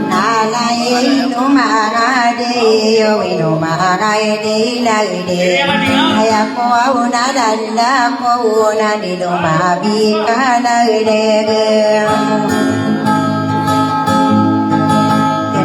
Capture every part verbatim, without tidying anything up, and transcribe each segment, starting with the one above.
Nalay ino manga di, o ino manga di lay di. Aya ko aw na dala ko na di do mabi ka na di.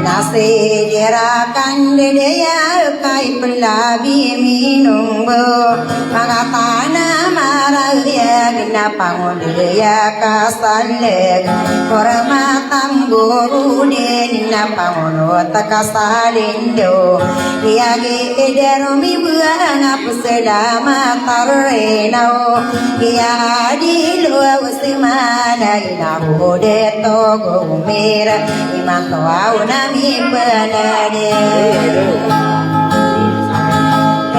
Nasi dira kan di dia kai pelabi minung bo. Manga tana maraya gina pangon Iya kasaleg, korma tanggoro den na pangonot kasalindo. Iya gi idero mi buang apo selama tarreno. Iya adilo semana ina ude togo mira imanto aw na mi penade.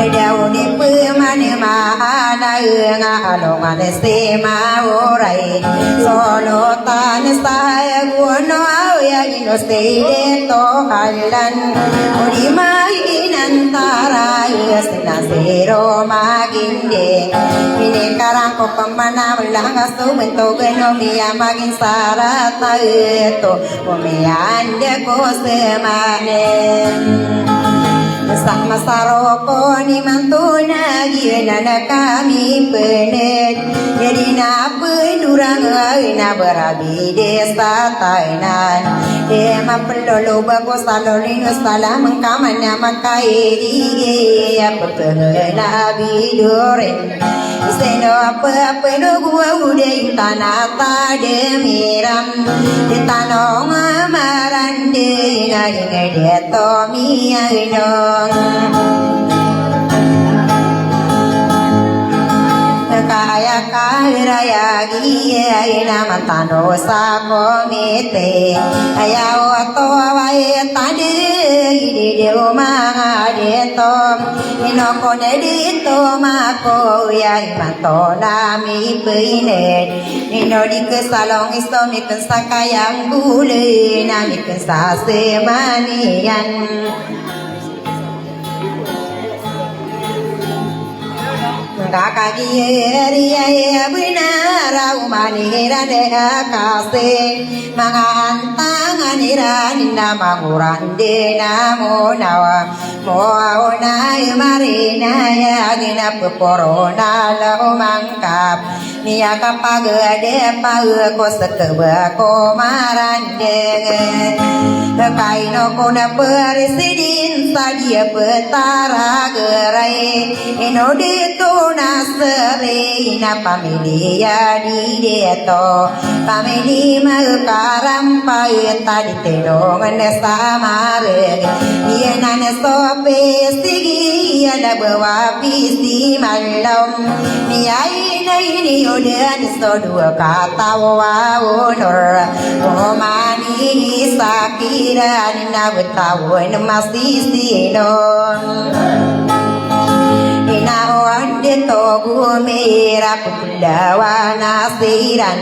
Daw di pemane maana nga alongan si maoray. Solotan saya guno aw ya ino si dito alan. Odi mainan taray sina siro maginding. Ini karang ko pemana melanga sumentogen o miya magin sarat na ito. Komiyan de ko semanen. Sa masaroko ni mantona giyanan kami penet. Jadi na pendurang na berabi desa tainan. Ema pelolo bako salolino salam kaman na makairi. Apa pengena bidurin. Seno ape ape no guwa ude intana tade miram. Di tano nga marande nga inga de to miya inong. Kaya kaya raya giya ina matano sa komite. Aya oto wa itade ide de umanga de to. Ino ko ne di to mako ya imanto na mi peine. Ino di kesalong isto mi ken sakayang gule na mi ken sasemaniyan. Kakagiyeri ya benara umani rande akase. Manga antangan iran na mangurande na monawa. Moaw na imarina ya gina peporona lo mangkap. Miya kapagade pag ko sekeba ko marandeng. Kaino ko na presidin sa dia petara gerai. Ino dito na seri na pamilya di dito. Pamili magkarampa ita di tenong na sa mareg. Iya na na so pestigi iya na bawa pisti malom. Iya ina ini udan so dua katawa unor. Omani sakiran na betawa na masisinon. Ina onde togu mera Lawan a siran.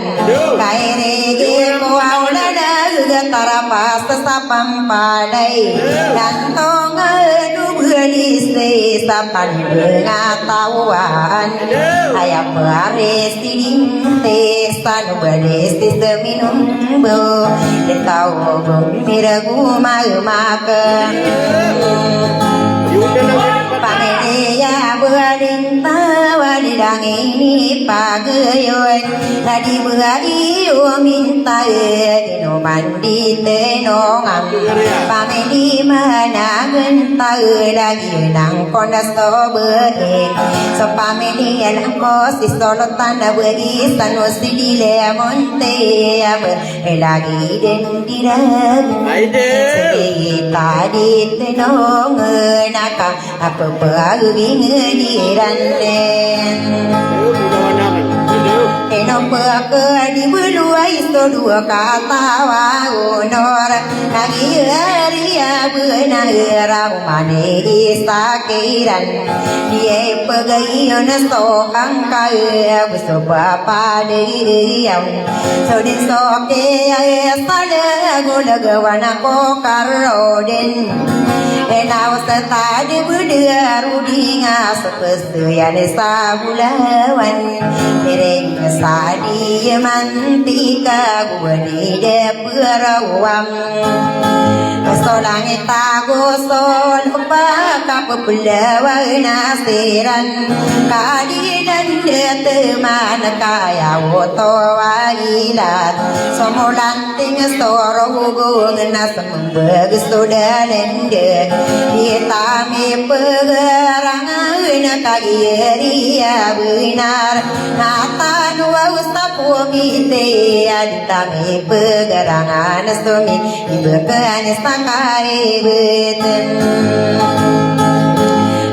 Kairigi ko awlad a tarapas sa pampalay. Lantong a dubelis sa panibengatawan. Aya paris tidinte sa nubelis sa minumbo. Detaw bong miragu malumak. Pamiliya bering Tawali dangini pagayon, tadi bagi uminta ino mandi tenongan. Pamili managan tayo lagi nang konas to beri. So pamili alang ko si solotan na beri sanu si dile monte ya beri. Lagi den diran. Ay, den. Segi tadi tenongan aka. Apa pagaging di randen. Ino paka di beluai so dua katawa unor. Nagi hari abu na ira umani isa kiran. Dia pagayon so angkai abu so bapa diyam. So din so kaya sala gulaga wana ko karodin. Enaw Tadbd a roding a sopes iyan sa bolawan, miring sa di mantika gowani da perawam. So langit ago so lopa kapeplawan a siran, ka di dn da tman ka aya oto a ilat. So molanting so rogong na sembag so dalnd, di ta mipegarangan ka giya riya bnar. Na tano a osa ko miti a di ta mipegarangan so mi Ibekan sa karibeten.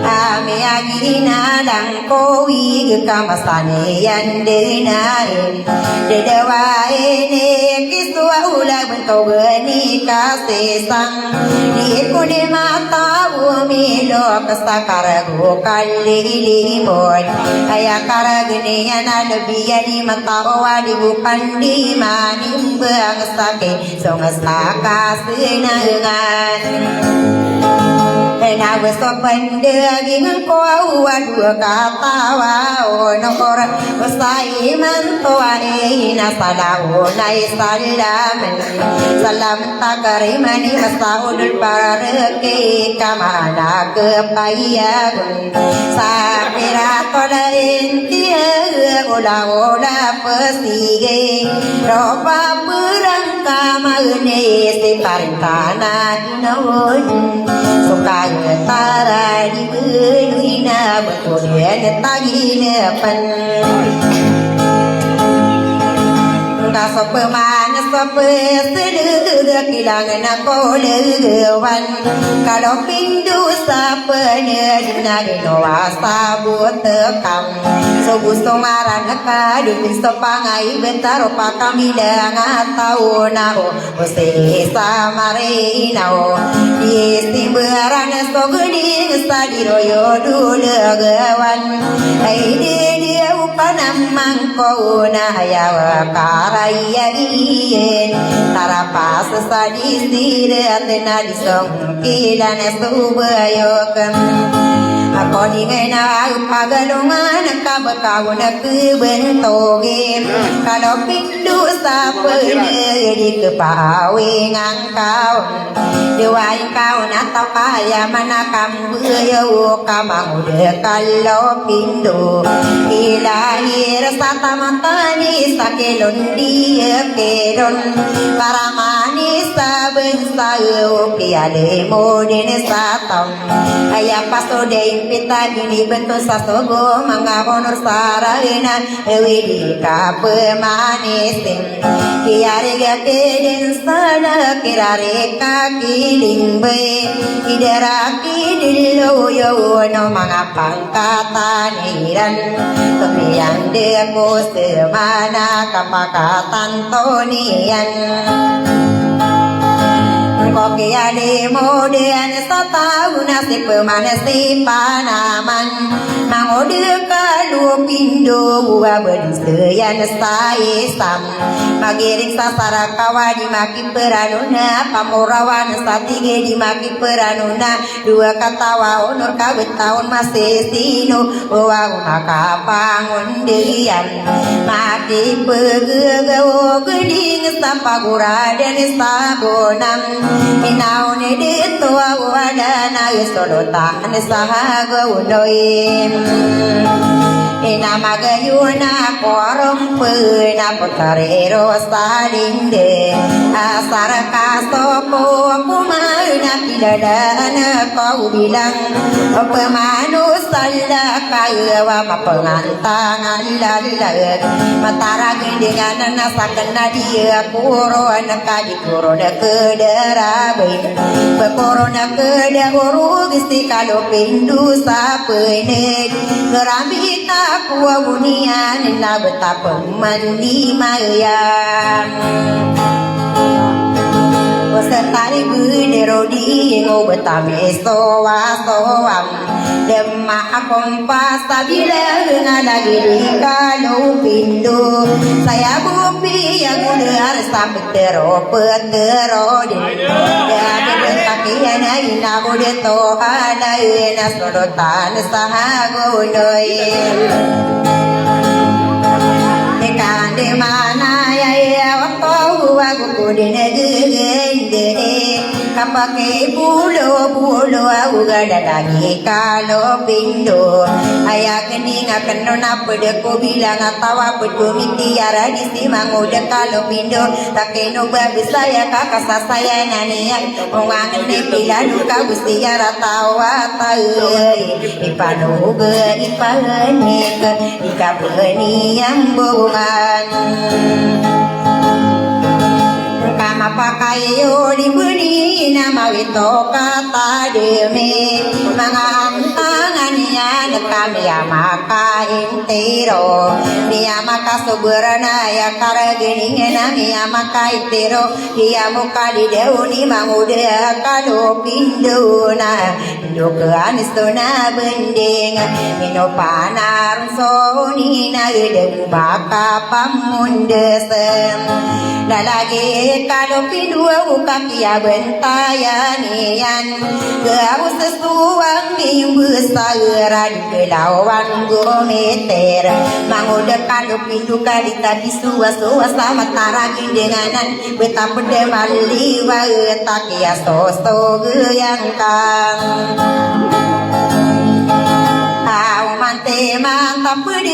Ami a ginalang ko wig ka masani yan dinain. Dedawa ini kiswa ula bentog ni kasisang. Di ko di mataw milo ka sa karag o kalilimon. Aya karag niyan a lebiyan i mataw a di bukan di manimbang saki. Song sa kasenangan. Na wes so pendaging ko a wad ka tawa o nokor. Sa imanto a ina salaw na i salam. Salam takriman i masaudul parareki ka mana kepayagun. Sa pira toda intiya ola-ola pesigi. Ropa perang kama ini si parintana inawon. Suka tara di belu ina bekudian taginepen. Ka sopeman sope sedeg kilangan ako legewan. Kalo pindu sa pened na dino a sabot kam. So gusto ngaran ka dun so pangay betaro pa kami lang a tao na o. O sii sa marinaw, di simbaran so gding sa di royo dulagawan. Ay di di o panamang ko na ayaw karaya iyan. Tarapas sa di sirat na di song kilan so bayok. Ako di ngay na pagalongan ka bekaw na kebentogin. Kalo pin Dosa pwede ka paawingan ka on. Diwai ka on a taw ka aya manakam beyo ka mangod ka lopindo. Ilahir sa tamatanis a kelon di kelon. Para manis a bensa o kiyalimo din sa taw. Aya paso da impita gini bento sa sogo manga honor sarana. Ewidi ka pemanisin. Kiyariga kidin sada kirari ka kilimbe. Kidara kidin loyo no manga pangkatan iran. Kepiyan de ko semana kapakatan toniyan. Ko kiyalimo den sa taw na si pemanisi panaman. Mangod ka lopindo a bed Seyan sa isam. Magirik sa sarakawa di makiperanona. Pamorawan sa tige di makiperanona. Dowa katawa onor ka betaw on masisino. Owa o makapangondeyan. Makipegegawog di sa pagoradan sa bonam. Inaw ni dito a wala na isolotan sa hagaw noy. Ina magayon a korompen a potarero sa linde. Asar ka soko kumaen a kilalaan ko bilang. Pemano sala ka ewa mapengan Tangan lalag, matarag dengan na sakena dia koron ka di koron ke darabay. Bekoron ke da orog si kalo pindu sa pened. Ngerambi ta kuwa bunian na betapeng mandi mayam. Setarik bendero di ngo betami sowa-sowa. Dema akom pasabila ngalagi di Kalopindo. Saya bupi ya gudar sa petero, petero di. Dagi betakian ina gude to alai na solotan sahagonoi. Ikande mana ya ya wakto wagu kudin gende. Kapakay bolo-bolo a ogaid a lagi Kalopindo. Aya gini nga keno na ped ko bilang a tawa ped ko mitiar a di si mangod a Kalopindo. Takeno ba Bisaya ka kasasayanan iyan. Ongangen i pilano ka Bisaya ra tawa tawi. Ipanoge, ipahenik, ikapeni ambongan. Ka mapakayo di beni na mawito ka tademi. Manga antangan iyan kami a makaintiro. Di a makasoberan a aya karageni na mi a makaintiro. Di a mokalidaw ni mangod a Kalopindo na. Dokean isto na bending, mino panaron so nina edeg makapamondes. Lalagi Kalopindo o kakiya bentayan iyan. Garo sesuang imbes a erad kelawan gomiter. Mangod a Kalopindo ka di ta di sowa-sowa sa mataragin denganan. Betaped maliwa takiya soso geyangkang. Aw mante mantaped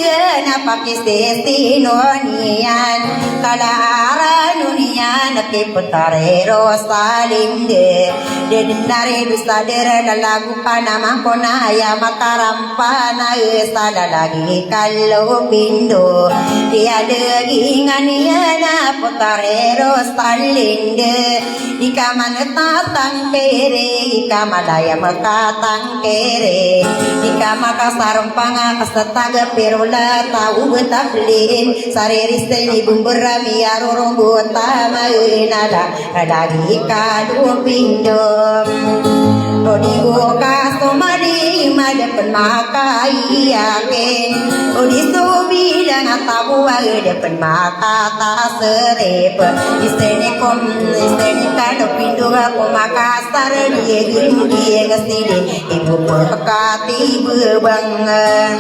na pakisisinon iyan. Kala aranon iyan kipetarero salinde. Dedenare dosa dera lalago panamangkona aya makaram Panay sa lalagi Kalopindo, di a daging a niyan a potarero salinde, di ka man tatangkere, di ka malaya makatangkere, di ka makasarong pangakasatag a pirola taw betaplin, sariri seni bumberami a rorong bota maenala. Lagi Kalopindo. O di bo ka somali madapen makaiyakin. O di so bilang a tabo a dapen makataserip. Iseni kom, iseni Kalopindo a ko makasar di gindi a sidi. Ibo pekati bebangan.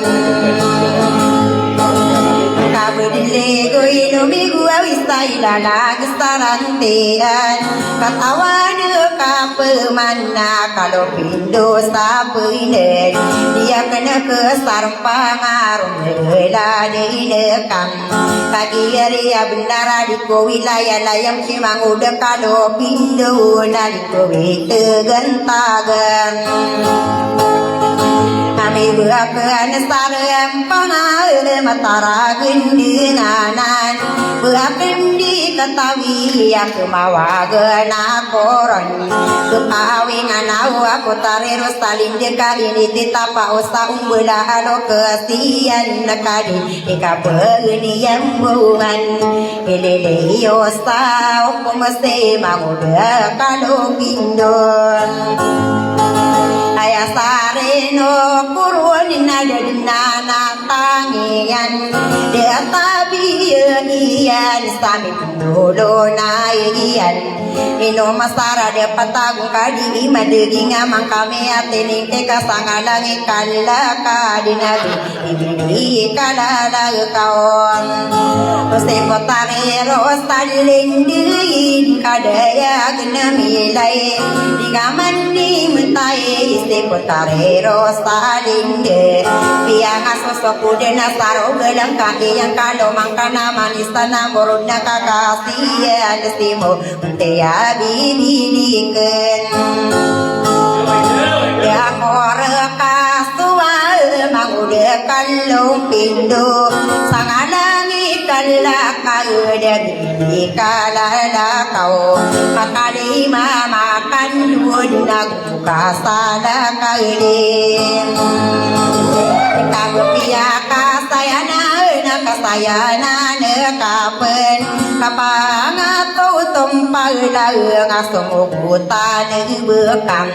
Kabedele go ino migo a wisa ilalag sarantian. Katawan ka pemana Kalopindo sa penen. Dia kena kesar pangarum ela de inekan. Kagiya riya bendara di ko wilaya layam si mangoda Kalopindo na di ko witegan tagan. Ami berakan sarem pangal mataragen di nanan. Berakan di katawi aku mawagan akoron. Kepawingan awa ko tarero salinde ka ini titapa osa umbela alo kesian kadi. Ika pegeni yambungan ilili yosa opo mesti mangoda Kalopindo. Aya sareno kurun na dadena na tangian de atabi iyan sami pendolo na iyan. Ino masara de patagong kadi ima deging amang kami atini ke kasangalangi kala kadi nabi. Ibili kalala kaon. Oste ko tarero salindin kadaya genamilai. Di kaman ni mentai iste ko tarero salinde. Pia ngasoso ko dena saro gelang kaki yang kalo mangkana manis tanam borod na kakasian destimo. Nte ya bibidiken. Ya koreka sual mangoda Kalopindo. Sangalangi kalakaw da bibidi kalalakaw. Makalima makan duod na kasala kalim. Kago piya kasayanan, kasayanan kapen. Kapangato Tompag laeng a somogotan i bekam.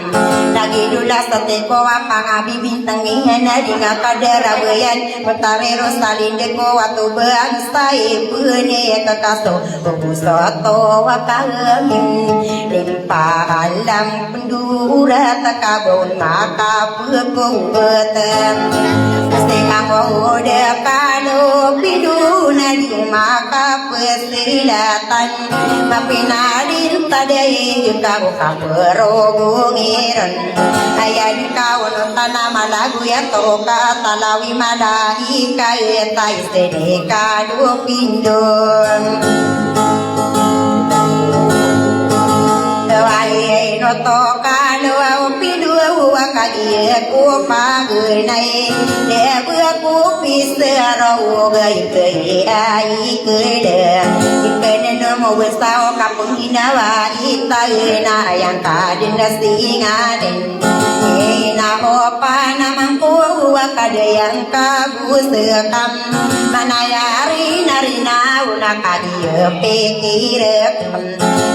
Lagid o lasa tiko a pangabibintang iyan a di nga kadarabayan. Matarir o salindiko a tobang sa ipenit ka so ogosato a kamin. Limpakalam pendurat ka bon makapekowet. Seka ko de kalo piduna di makapes Silatan, mapinalintad i kaw kaperogong iran. Aya di kaw no tana malago ya to katalawi malahika, ita isini kado pindon. Wai no to kalo pindo wa kagiya ko pagenay. Debo ko pisero gay kay ay kede. Ikene no mo wesa o kapenginawa ita ina yang kaden na singaden. Ina ko panamang ko wa kadayang kabusekam. Manayari narina una kagiya pikirekam.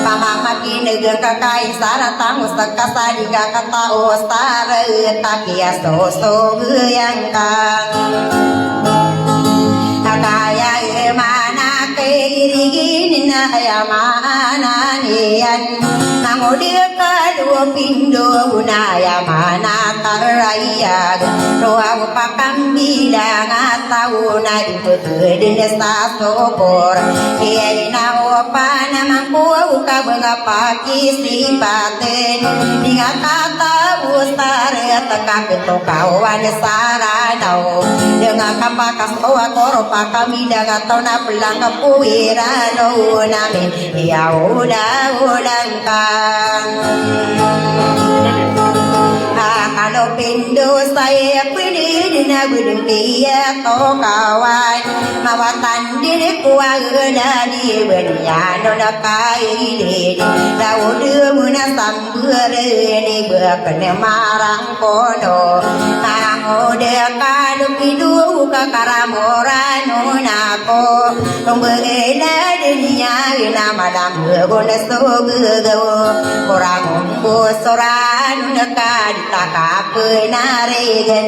Pamamakineg ka kay saratang o seka sa di ka katao sa reta kiya sosogoyan ka. Kaya emana kay irigin na aya maana niyan. Nangodi ka do pindo na aya maana karayag. Roa o pakambilang a taw na Pekeden sa sobor, iyai na opa na mangko o kabengapakisipaten. Di nga kataw sa reta kaketokawan sa Ranaw. Dengan kapakasowa koro pakamidang a taw na pelang kapuwiran o namin. Iya oda-oda ngka. Kalo pindo saya pwede na bedeng iya tokawan. Mawatan diri kuwa geda di beniano na kailid. Daud muna sambere ni bekene marang kono. Marang ode kalo pindo ka karamoran nako. Tumbegelad niya ina madam bego na so bego. Korang umbo soran na kadi taka penaregen.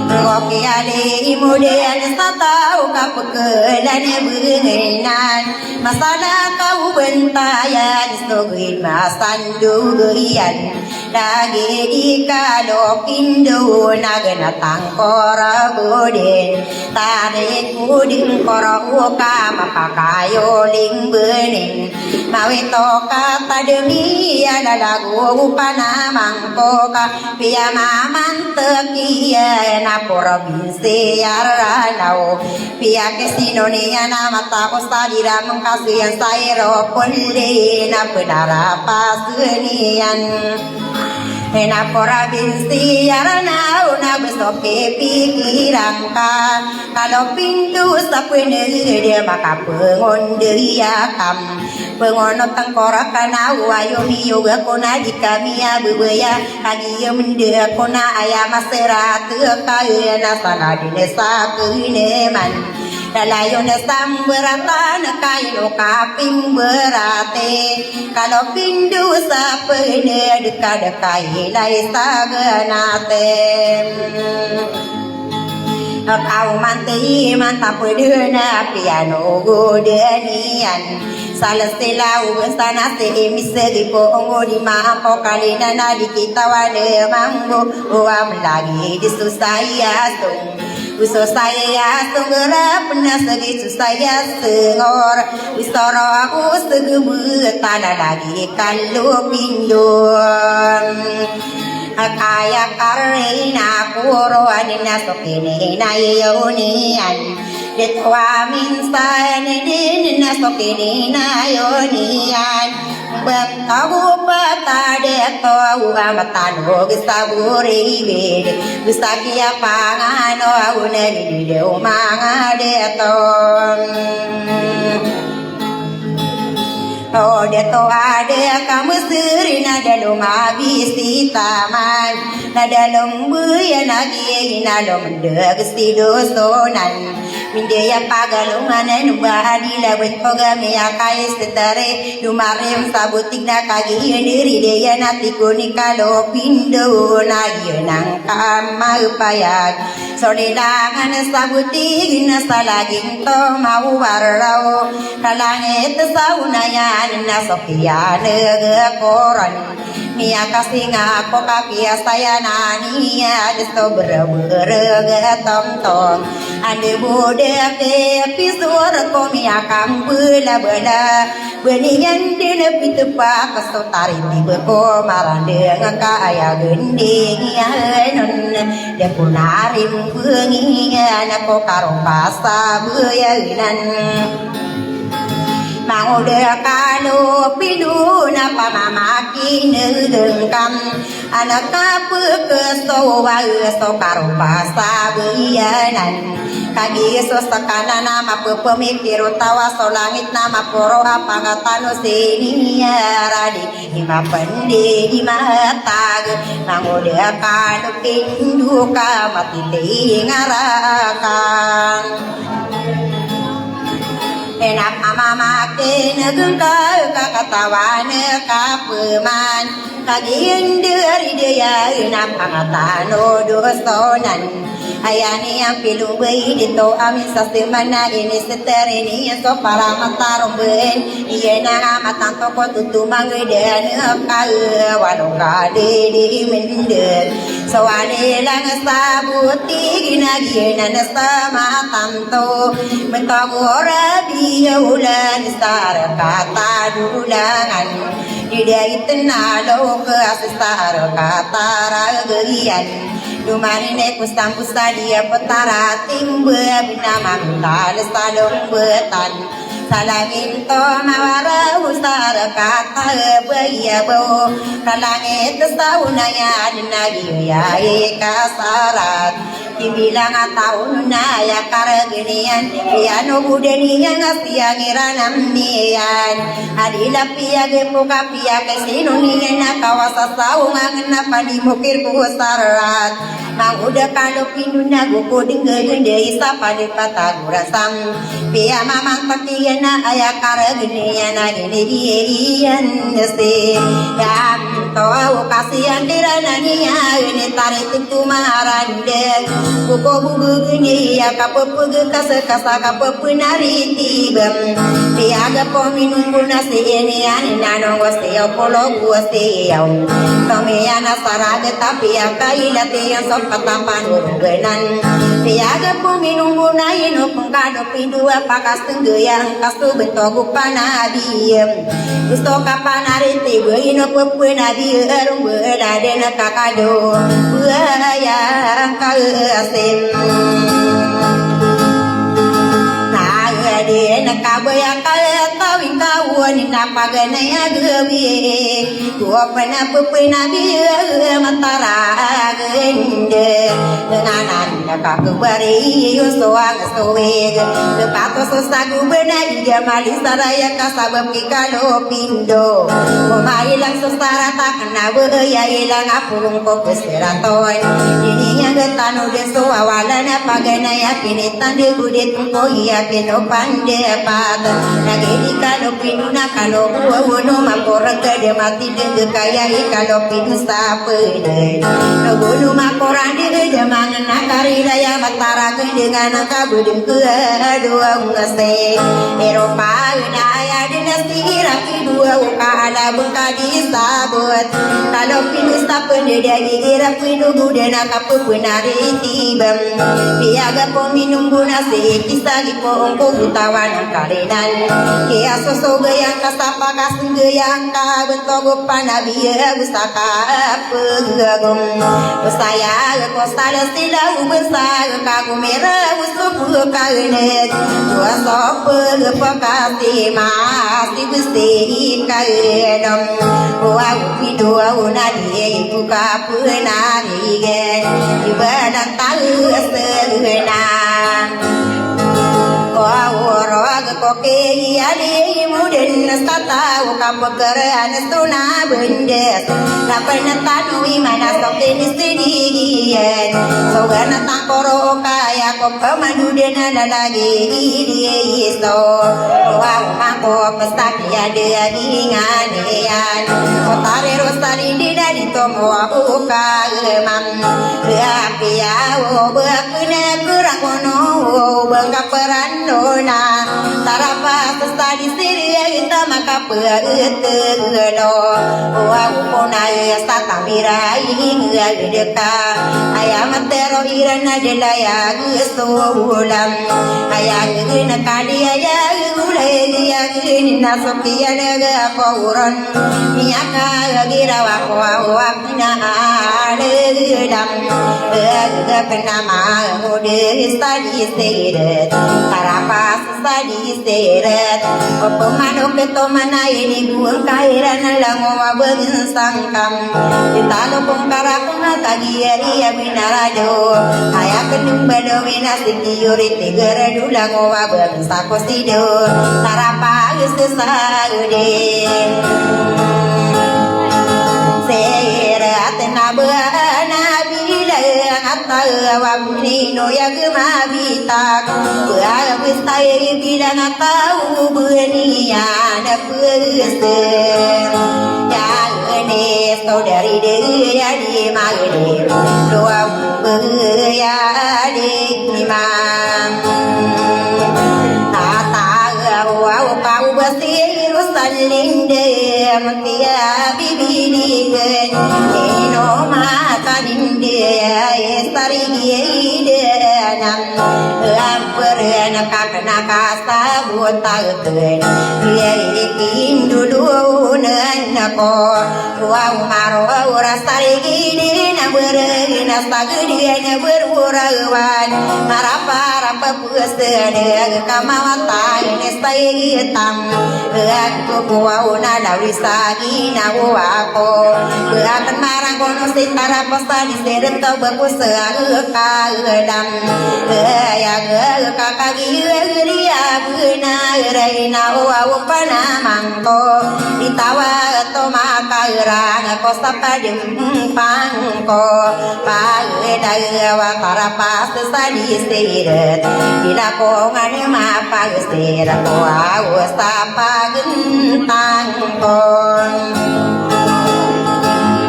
Ngoki ali imudian sa tau kapekelan bengenan. Masala kau bentayan so gin masandugian. Lagid i kalo pindo na genatang koro godin. Tarik udin koro uka mapakayo limbenin. Mawito ka tademi ya lalago upa na mangko ka. Piya mamantek iya na probinsya Ranaw. Piya kesino niyan a mata ko sa dira mengkasiyan sa iro poli na penarapaseniyan. Ina probinsya Ranaw na beso pipikiran ka. Kalo pindo sa penede makapengonde iya kam. Pengonot tengkorak ka na uwayo miyoga ko na di kami a bebaya. Kagi iyo mende ko na aya maserat ka ina sa kadine sa keneman. Lalayon samberatan kaino kapimberate. Kalo pindo sa penede deka deka ilay sa genate. Kaw mantay mantap dena piano godanian. Salasilaw sana si imisegi po ongo di maako kalina na di kita wane manggo. Uwam lagi di susaya song. Uso saya song gerap na segi susaya sengor. Usoro aku segi betana lagi kalo pindo. Akaya karina kuro anina sokini na iyo niyan. Detwa minsan inin na sokini na iyo niyan. Bentago pata deto uga matano gesa buri bid. Gesa kiya pangano aune di de umanga deto. O deto ade ka meseri na dalo mabisita man. Na dalo mbuya na giya ina lo mendeg si dosonan. Indi aya pagalongan a ino ba a di lawit ko gami a kaisetari, domarim sa botig na kagiya indi ri di aya na tig o ni Kalopindo na giya nangka a mapayag. So di langan sa botig na sa lagid to mawaraw. Ka langit sa onayan na so kiyaneg ko ran. Miyakasinga ko kapiya saya na niyan so berbereg a tomtom. Anda bo da ke pisor ko miyakambelabela. Beniyan di na pitepak so tariti beko marandeng ka aya gending iyan on. Da ko narimbengiyan ko karong pasabeyanan. Mangoda Kalopindo na pamamakineg ngka. Anak a pekesowal so karong pasabeyanan. Kagiya so sekanan a mapepemikir o taw a so langit na maporo a pangatano siniya radi. Di mapende di matag, mangoda Kalopindo ka matiti ngarakan. Ina pamamakineg ngka ka katawan ka peman, kagiya indi ri di aya ina pangatano dosonan. Aya niyan pilombay di to amin sa semana ini seterini so para mataromben. Iyan a matanto ko totomang den ka walo ka di di menden. So wali lang sa botig na giyanan sa matanto. Mentogora biya olan sa reka tadolangan. Di da iten a loka sa reka taragiyan. Domanin ko sambusa di a petara timba bina mantal sa lombetan. Sa langit to mawaraw sa reka tabaya bo. Ka langit sa onayan na giya ikasarat. Timbilang a taw na aya karegen iyan. Iyan o bodan iyan a siyang iran a miyan. Adila piyag po ka piyag sino niyan a kawasa sa ongang na pandimokir ko sarat. Mangoda Kalopindo na go ko dengga dengga isa padi patagora sam. Piya mamang patiyan na aya karegen iyan a gini iyan si. Yam to kasi ang kirana niya ini tari tutumaran. Buko bubu gini iya kapepege kasa kasa kapepenari tibem. Piyaga pominumbo na si ini ani nanong wasi o polo wasi yaw. Tomiyan a saraga tapi a kaila tiyan so patapan uruganan. Piyaga pominumbo na ino pengkado pindo a pakas tenggayang kasto bentog upanabi. Gusto ka panariti bo ino pepenabi a rumbo a daden a kakado. Buaya ka asim. Na daden a kabaya ka tawing kawan na paganay a gawi. Ko pena pepenabi a mataragen de. Nganan na kakebari yo so ang Tawid, kepatos o sago bena i Jamal i Saraya ka sabap ki Kalopindo. Ko mailang so sarata kena baya ilang a pulong ko peseraton. Ini yang getano de so awalan a paganay a pinitan de gudet ko iya pinopandepat. Lagi di Kalopindo na kano uwa uno maporag ka de mati de kaya i Kalopindo sa pwede. Nogo no maporang de de mangan a karilaya mataragen dengan a kabedeng ke dowa ngasi. Eropa na aya den a si Iraq i dowa o kaala bengka di sabot. Kalopindo sa pendedagi Iraq i dogo den a kapepenari tibem. Piyaga pominumbo na si kisagi po ongko gutawan ang kalinan. Kiya sosoga yang kasapa kasengga yang kabentog o panabi a gusta ka pegagom. Usaya ko sala sila ubesa ka gumera usupu ka enet. Uasopu pekasi masi besi ka enom. Ua upido unadi buka penarigen. Ibadan tahu sena. Ko uro Koke iyali mudn sa taw kapkran so na bndes. Rapen tano i mana so kinisdigiyan. So gana tangkoro kaya ko pamandudn a lalagi idi so. Wa mako psad iya daging a niyan. Ko tariro sa di na di tomo a buka emam. Apiya o ba kna kra kono o ba kapran Nona tarapas sa di siri ay ta makapagtglo. Wa ko na sa tamira ing ay deka. Ay a matero iran a dila ya gsulam. Ay a gina kali ay a gulay ay a gina sokiyan a gapauron. Miyaka gira wa ko wa ko wa kna aledam. Ega kna ma ngode sa di siri. Tarapas sa di seret. Opamano kito mana ini buang kairan lango wa bangin sangkam. Italo kong karakong a kagiyari a binarado. Aya kendung bado wina security gerado lango wa bangin sakosido. Tarapa sa di seret na bana bilang atawa nino ya gemabi tak. Wa wisay bilang a taw beniyan a pwese. Ya ini saudari de ya di magde. Doa ya di imam. Tata wa ka ubasi rusalinde. Tiya bibinigen ino makadinde. Sarigi idenam amperen kakna kasabot tagen. Iya ikindulunen ko wa umaro ura sarigi dina beren sagedina berurawan. Marapa-rapa Sedek kamawatan ini sa itam. Ag ko kuwaw na lawi sa ginawa ko. Ag marang kono si tarapa sa di sedek ka ba ko sa ag ka ag dam. Ag ag ka kagi ag di ag na ag ray na uwaw panamang ko. Di tawa to makaerang ko sa padempang ko. Pagdaya wa tarapas sa di siret. Bila ko nga ni mapagsiret ko ago sa pagentang ko.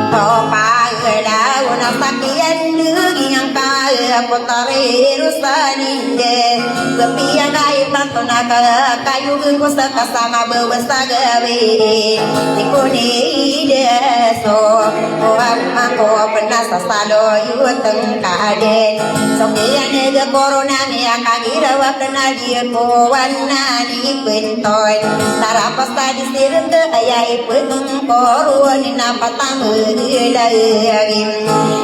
To pagdaya na sakiyan degi yang kaya ko tariro sa ninde. Kepiya kay pato na ka kayo ko sa kasama bawa sa gawi. Di ko ni deso. Owag mako pena sa saloy o tengkaden. Sokiyan ega korona miya kagirawa kena di kowan na di pentoy. Tarapas tadi sireng ke aya ipedeng koron na patang lagi.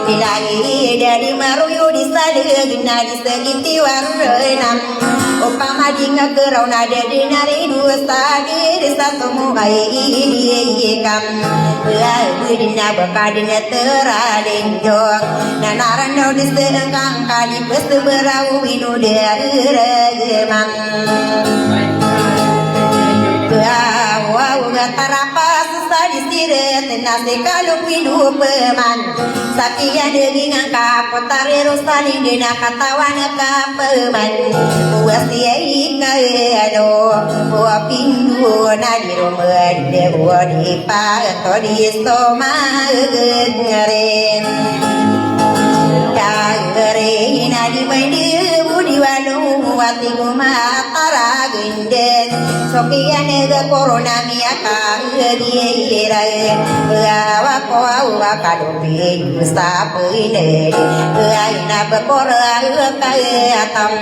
Ilagi dari maruyo di sadeg na di segiti warenam. Opama di nga keraw na dadi na ridu sa diri sa tomo kay idi kam. Lagu di na baka di na teralindong. Na naranaw di sengkang kali peste berau inu dari regman. Wow, wow, ga tarapas sa di siret na si kalung inu peman. Sakiya degi ngangka ko tariro sa nindi na katawan ka peman. Wasiya ika eno. Wa pindu na di roman de wa di pa to di soma gengere. Dagere na di mandi budi walu wati guma taragende. Sokiyan ega korona miya Kagirae, gawa ko awa kadopin, sapoine, gaina bekora, kaya tam,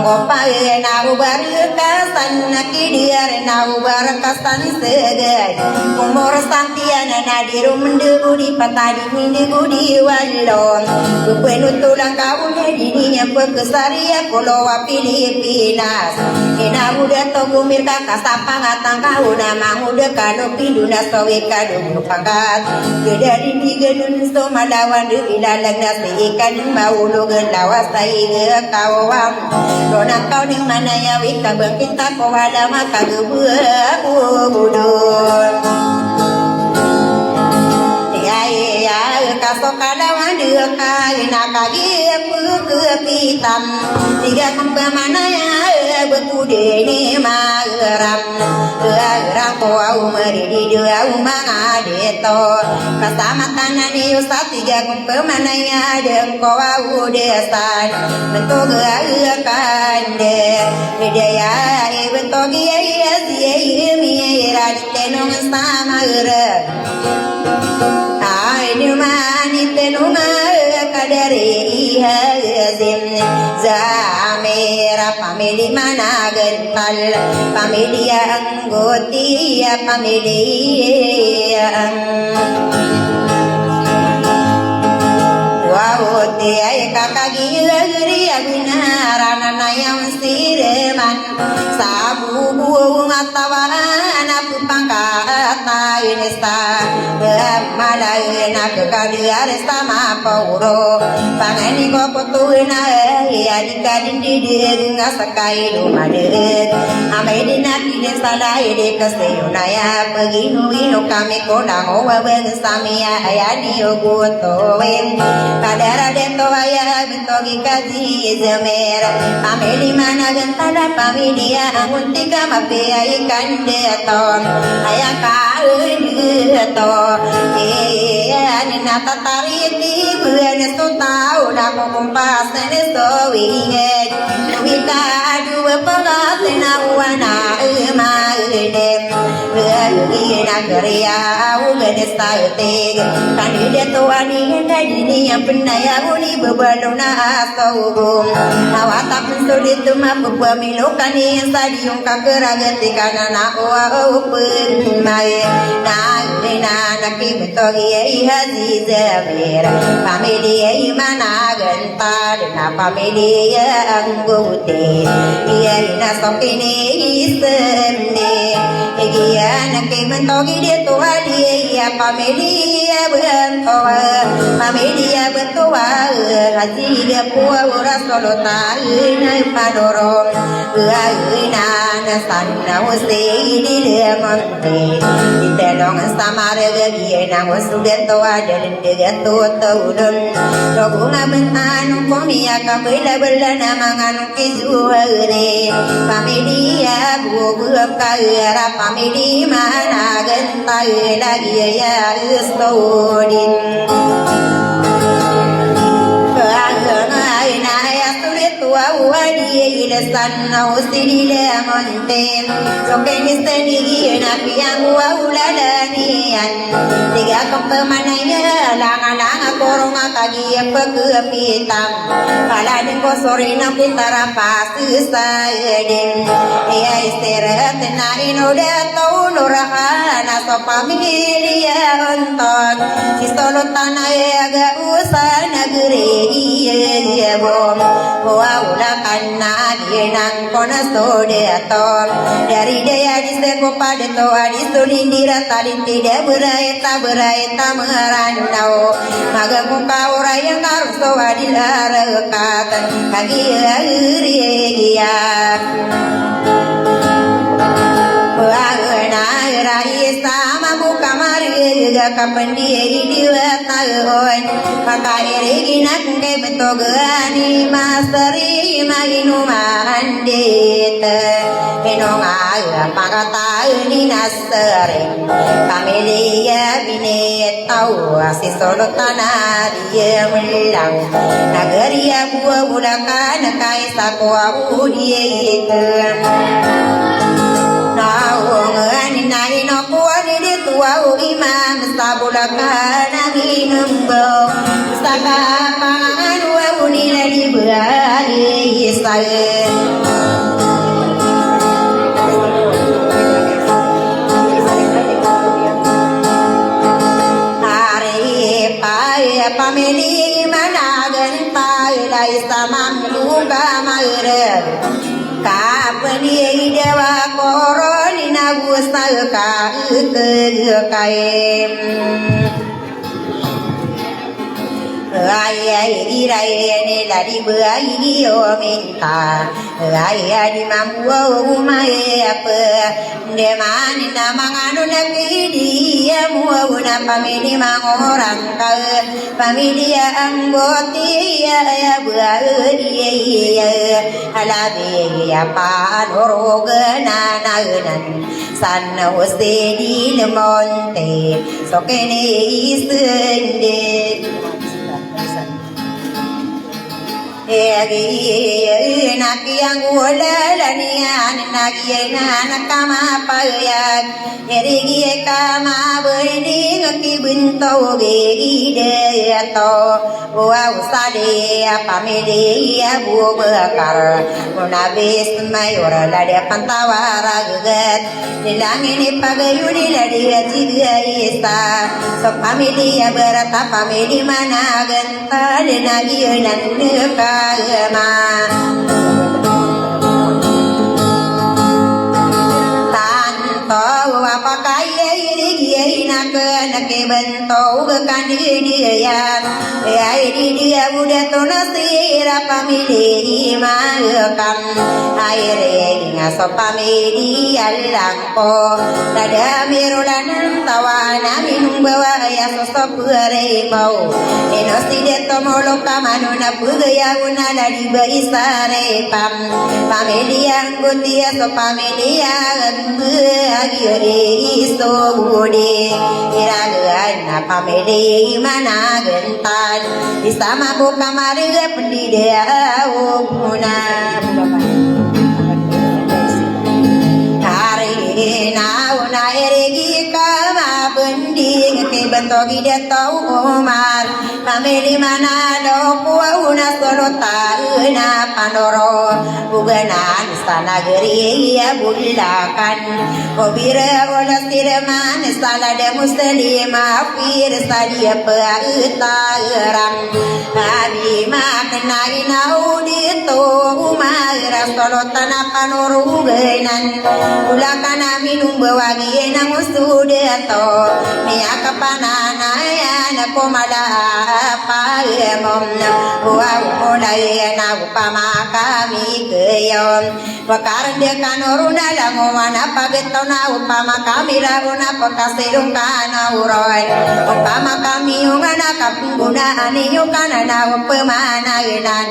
ngopae na ubar kasan, kidiar na ubar kasan segai, umur santian na dirum degudi patadi mindi gudi walong, bepenu tulang kaune dini nyampe kesaria kolowa Pilipinas, ina uda Togo mirka ka sa pangatan ka o na mangod ka no pindo na so ika do pangkat. Geda di di gedon so malawan di ilalag na si ika di maulog lawas sa ika kawang. Ronang kaw di manaya wika bangkita ko wala makagebu ko budon. Iya, iya, ka so kalawan di ka ina kagi Kepitan, tiga kempemanaya betudene mageram. Geram ko au meridi dua umang adeto. Kasamatan ani usa tiga kempemanaya dengko au desan. Bentuk gaya kande. Bedaya e bentuk gaya iya siya iya miya ira di tenong sama ira. Ay, di man ite nunga kadari iha zim zamera pamili mana gental, pamili angguti ya pamili ang. Wawuti ay kakagi agri abinarana na yang sireman. Sabubu nga tawana pepangkata inista. Malay na kekadiyar sama pauro. Pangani ko kotuwina iya di kadindidid nga sakay lumadid. Amay di na kidin salay di kasayunaya. Paginu-inu kami ko na ko wabag samiya aya di ugutuwin. Kadara deto aya Togi kazi zemer, pamili mana gentala pamili ya angun tiga mapiya ikan deto, aya ka deto, iya ni nata tari ti buan so tau na ko kumpas ni so wingen, wika adu pengat na wana ema ede. Ina kariya aw gani sa tig. Kani da to ani da dini yang penaya uni bebalo na asogum. Awata pensulit tu mapupamilo kani yang sadiyong kakeragat ikana na oa open mai. Na ina na kibeto iya iha si zamir. Pamili iya imana gan Tadna pamiliya angguti, iya ina so kini isende. Igiya na kimantogi di tuwa di iya pamiliya bantowa, pamiliya bantowa. Hati da puwa ura solo taina panoro. Ina na sana usi di lemon Itelong sa maragag iyan ang usugan to adal degat to taulun. Rogo nga bentan ko miya ka bela bela na mangan kizuhari. Pamiliya bubu ka ira pamili managan tayo lagi ya istodin. Bahang ay na ya sulit wa wadi ilasan na usi di lemon Soken isteni giyena piyang wa ulalaniyan. Tiga kempemanaya langa-langa korong a kagiya pagkapitam. Pala di ko sori na pitara pasi sa edin. Iya istirahat na ino da tau nurahan aso pamiliya onton. Si solo tanaya ga usa nagri iya iya bom. Wa ulakan na Inang ko na so dato. Dari daya di seko padato a di so lindira talintida beraita beraita merandau. Magago ka ora yang karuso a di larakat. Kagiya iriya. Wagana ira isa mabuka mariya kapandiya di wataon. Maka iri ginak kay betogani masari Inuman dit inong a pangkataen i nasering pamiliya binitaw a si solotan a di melang nagari a buwa bulakan a kaisa ko a udiyayit. Naong ani na ino ko ani di tuwa o imam sa bulakan a minumbaw. Saka pangangano a uni na di bagi isal. Ari pa ya pamili managan pa ilay sa mamluka mairag. Kapeniya i dawa koron i nago sa ka, ka, ka, em. Aya igira iyan i ladi ba iyo minta. Aya di mambo o umaya pe. Ndeman na mangano na pidi ya mo na pamili mangorang ka. Pamili ya anggoti ya, ya ba iya, iya. Alabi ya panorogan na nanan. San Jose del Monte, so kene isende. Egi na kiyang wala laniyan na giyan na kamapayag. Egi kama bending kibentog egi dato. Wa usali a pamili a Abu Bakar, unabis mayor ladi a pantawar a geget. Dilangin i pagayon i ladi a tiga isa. So pamili a berat a pamili managen. Tali na giyanan kagama. Tanto a pakaya i ligi a inaken a kibentog a kandidiyan. Ay didiya uda to na sira pamili imakan. Ay ring a so pamili alang ko. Lada mirolan tawa na minumbawa ya so so pwere mau. Ino side to molo kamano na pwegaya una ladi ba isare pam. Pamili anggotiya so pamili a bagi iso budi. Iragan na pamili managen Tan, isa mabo kamari a pendida a oguna. Kari na una eregi kama bending kibentog i dato Umar. Pamili manalo ko una solotan a panoro. Uganan sa nagari a Bulakan. Obira ola sirman sa lada Muslim a pir sa dia pagtaran. Abi makna inaw dito umara solotan a panoruganan. Bulakan a minumbawa giyan a ngusudato. Miyakapananayan ko mala a pagmom. Wa umulay na upama kami kayon. Pekarendekan o ron a langowan a pagetaw na opama kami ragon a pekasilongkan o ron. Opama kami ongan a kapenggonaan iyo kanan a opama na inan.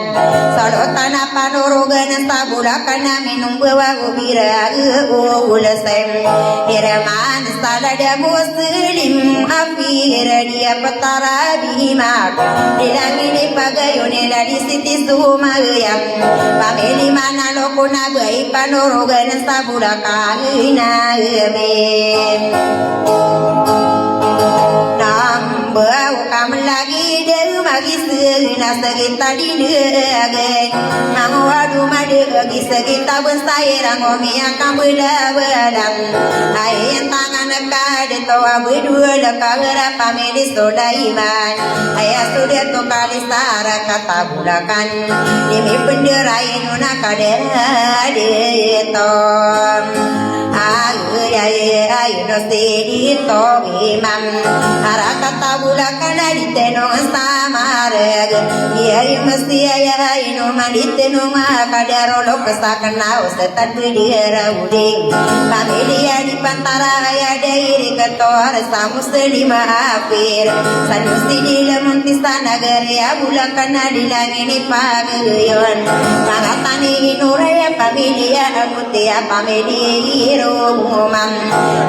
Solotan a panorogan sa Bulakan a minombawa o bira o olesen. Iraman sa lada Muslim a pira di a petara di mak. Di langit i pagayon i ladi siti sumayam. Pamili manalo ko na ba i panorogan sa Bulakan a amin. Namba o kam lagi da magiseg na segi ta di degen. Mangowad o madeg i segi ta ben sa irang o miyakambelabelang. Ay tangan ka di to a bedul ka gera pamili Sulaiman. Ay a so di to kalisar ka ta Bulakan. Di mipendera ino na ka da di to. Ay, ay, ay, no sidi to imam. Ara ka ta Bulakan a di tenong sa mareg. Iya, iya, mesti, iya, iya, ino man di tenong a ka da rolo kesaken a o setan di ra uding. Pamili a di pantara a da iri ketor sa Muslim a apir. San Jose del Monte sa nagari a Bulakan a di langit i pagayon. Pangatani ino ra iya pamili a Tiya pamili i Roman,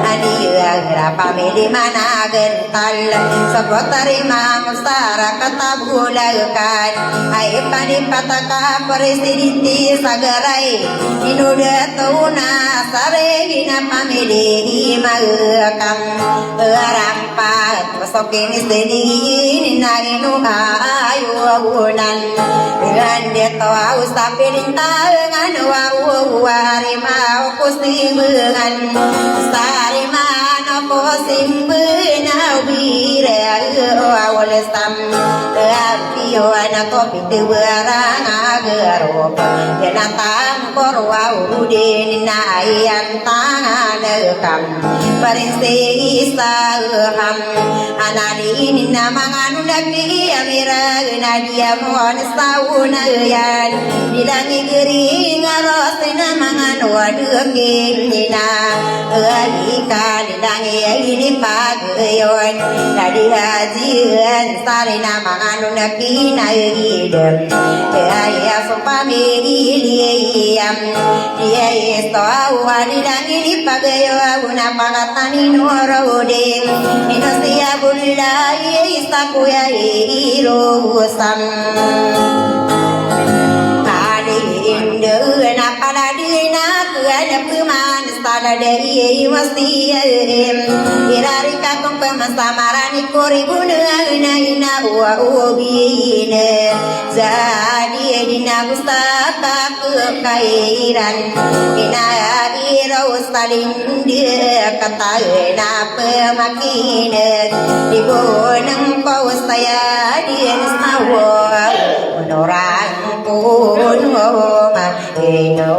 a di agra pamili managental. Sa putari mangusara ka ta Bulakan, ay panipat ka presidente sa garay. Ino da to na sare na pamili i Magkam. Arang pat Sokin sini na ino ayo agunan. Dengan dia tahu sapin tangan wawu warima oku simbengan. Sarima nopo simbena wira awal sam. Tapi Iyo ana topi tebara nga garo. Yana tangkor wa udin na ayan tangan kam. Parin sey isa ham. Ana dini na manganu na piya mira na diya mo na sauna yan. Bilang igeri nga ros na manganu wa dukil nina. Ika bilang ini pag Ayon, na di hajian, sari na manganu na kinagidem. Kaya so pamiliyam, iya isto awa di langit ipagayo, ago na pangatanin oro ding. Ino siya bulay, isa kuya irusam. Kali indo na pala di na kuya na peman Sala dari masti irari ka kong pemasamara ni kori guna na ina uwa ubi ne. Jadi dina gusta ka kairan ina ira ustalin dia kata na pemakine. Di bonang ko saya di nasawa orang pun ma ino.